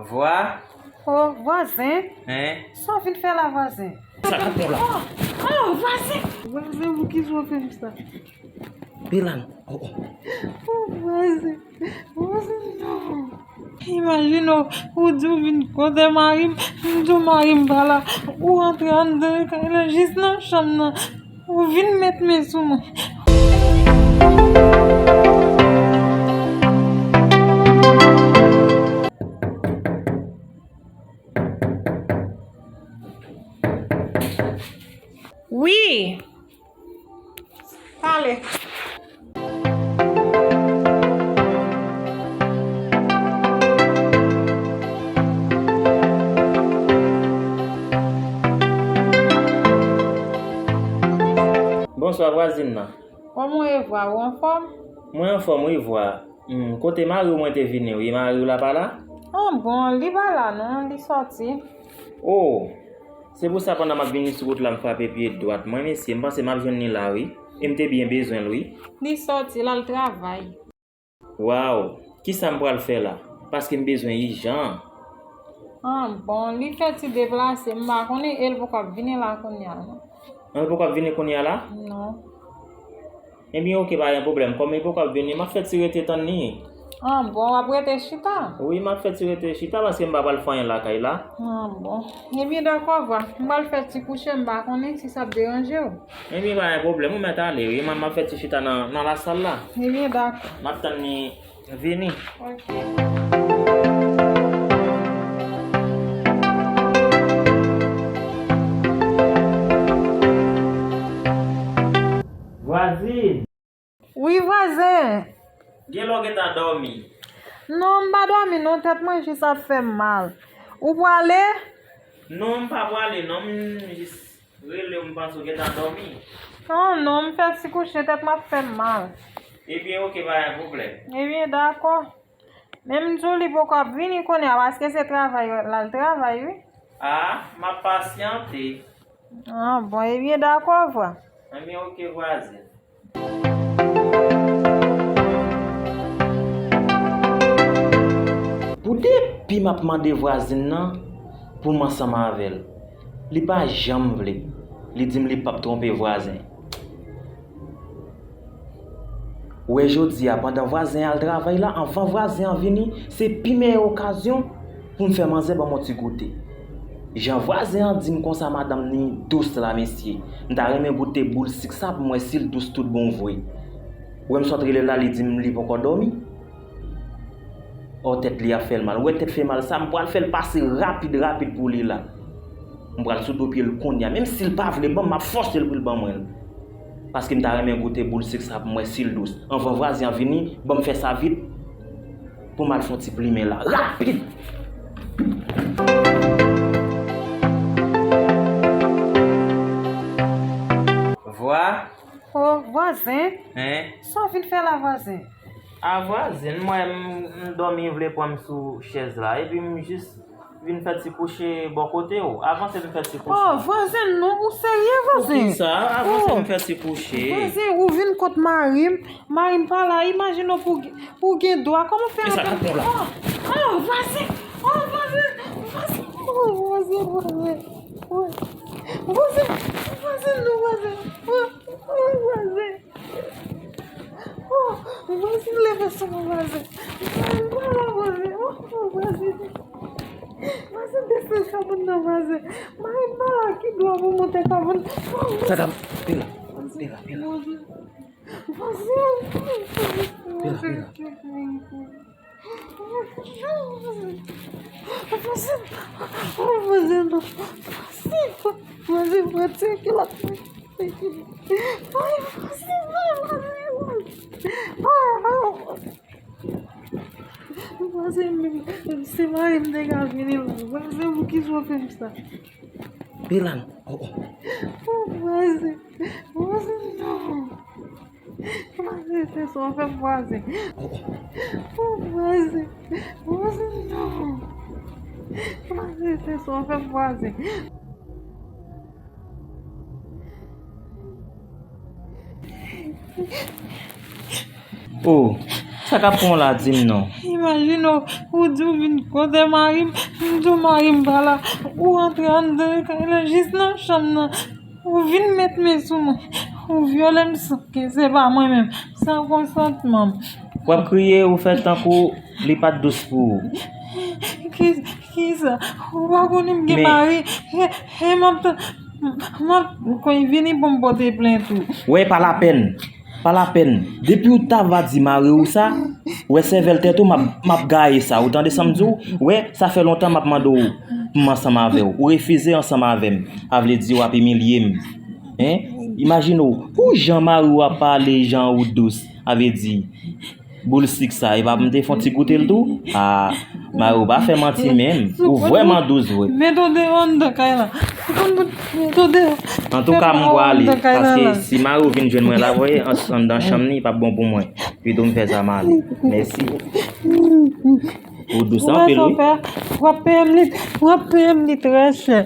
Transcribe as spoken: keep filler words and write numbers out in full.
Vwa? Oh, vwazen. Hein? Sa w vin fè la, vwazen? Sa k ap fè w la? Oh, oh, vwazen! Vwazen, poukisa w fè m sa? Belan, oh, oh. Oh, vwazen. Vwazen, non. Imajine w, ou di w vin kote mari m, m di w mari m pa la. Ou antre anndan kay la, jis nan chanm nan. Ou vin met men sou mwen. Wi. Pale. Bonswa, vwazin nan. Kòman w ye, vwa? Ou anfòm? Mwen anfòm, wi, vwa. Hmm, kote mari w mwen te vini, wi, mari w la pa la? An bon, li pa la non, li sòti. Oh, se pou sa pandan m ap vini sou wout la, m frape pye dwat mwen, mesye, m panse m ap jwenn li la, wi. E m te byen bezwen l, wi. Li sòti, l al travay. Waw, kisa m pral fè la? Paske m bezwen ijan. An bon, li fè ti deplase, m pa konnen, e l poko ap vini la kounye a non. An, l poko ap vini kounye a la? Non. Ebyen, oke, pa gen pwoblèm. Kòm li poko ap vini, m ap fè ti rete tann li. An bon, w ap rete chita? Wi, m ap fè ti rete chita paske m pa pral fè anyen lakay la. An bon. Ebyen, dakò, vwa. M pral fè ti kouche, m pa konnen si sa ap deranje w. Ebyen, pa gen pwoblèm, ou mèt ale, wi. M, m ap fè ti chita nan, nan lasal la. Ebyen, dakò. M ap tann li vini. Ok. Vwazin! Wi, vwazen! Gen lè w gentan dòmi? Non, m pa dòmi non, tèt mwen jis ap fè m mal. Ou prale? Non, m pa prale non, m jis rele w, m panse w gentan dòmi. Non, non, m fè ti kouche, tèt mwen ap fè m mal. Ebyen, oke, pa gen pwoblèm. Ebyen, dakò. Men m di w li poko ap vini kounye a, paske se travay l al travay, wi. A, m ap pasyante. An bon, ebyen, dakò, vwa. Ebyen, oke, vwazen. Pou depi m ap mande vwazen nan pou m ansanm avè l, li pa janm vle. Li di m li p ap twonpe vwazen. Ou wè jodi a, pandan vwazen an al travay la, anvan vwazen an vini, se pi meyè okazyon pou m fè manzè ban m yon ti goute. Jan vwazen an di m konsa, madanm ni dous la, mesye. M ta renmen goute boul sik sa pou m wè si l dous tout bon vre. Ou wè m sot rele l la, li di m li poko dòmi. O, tèt li ap fè l mal. Ou wè tèt fè mal sa, m pral fè l pase rapid, rapid pou li la. M pral sou do pye l kounye a. Menm si l pa vle ban m, m ap fòse l pou l ban mwen l. Paske m ta renmen goute boul sik sa pou m wè si l dous. Anvan vwazen an vini, ban m fè sa vit. Pou m al fè yon ti plimen la. Rapid! Vwa? O, vwazen. Hein? Sa w vin fè la, vwazen? A, vwazen, m wè m, m dòmi vle pran m sou chèz la. Epi m jis vin fè ti kouche bò kote w. Avanse m fè ti kouche. O, vwazen, non, ou serye, vwazen? Poukisa? Avanse m fè ti kouche. Vwazen, ou vin kot mari m. Mari m pa la, imajine w pou, pou gen dwa. Kòman w fè antann? E sa k ap fè w la? O, o, vwazen! O, vwazen! Vwazen! O, vwazen, vwazen! Vwazen! Vwazen, non, vwazen! O, o, vwazen! O, vwazen, leve sou mwen, vwazen! Vwazen, pa la, vwazen! O, o, vwazen! Vwazen, desann kabann nan, vwazen! Mari m pa la, ki dwa pou monte kabann? O, vwazen! Sa k ap, vin la, vin la, vin la. Vwazen! Vwazen! Vwazen! Vwazen! Vwazen! Vwazen! Vwazen! Vwazen! Vwazen! Vwazen! Vwazen! Vwazen, se mari m te ka vini la. Vwazen, poukisa w fè m sa? Belan, o, o. O, vwazen, vwazen, non. Vwazen, se sa w fè m, vwazen. O, o. O, vwazen, vwazen, non. Vwazen, se sa w fè m, vwazen. O, Sa k ap pran w la, di m non. Imajine w, ou di w vin kote mari m, m di w mari m pa la, ou antre anndan kay la jis nan chanm nan, ou vin met men sou mwen, ou vyole m san ke se pa mwen menm, san konsantman m. W ap kriye, ou fè tankou li pa t dous pou ou. Ki, kisa? Ou pa konnen m gen mari? He, he, m ap tann, m ap, kon vini pou m pote plent ou. Wè, pa lapèn. Pa lapèn. Depi w ta va di mari w sa, wè sèvèl tèt ou, m ap, m ap gaye sa. Ou tande sa m di w? Wè, sa fè lontan m ap mande w pou m ansanm avè w. Ou refize ansanm avè m. Sa vle di w ap imilye m. Hein? Imajine w, pou jan mari w ap pale, jan ou dous. Sa vle di, boul sik sa, e pa pou m te fè yon ti goute l tou? Ah, mari w pa fè manti menm. Ou vrèman dous vre. Met w deyò anndan kay la. Met w deyò. Antouka, m prale, paske si mari w vin jwenn mwen la, voye, an-, anndan chanm ni, p ap bon pou mwen. Pito m fè sa m ale. Mèsi. Ou dous anpil, wi. W ap peye m li, w ap peye m li trè chè.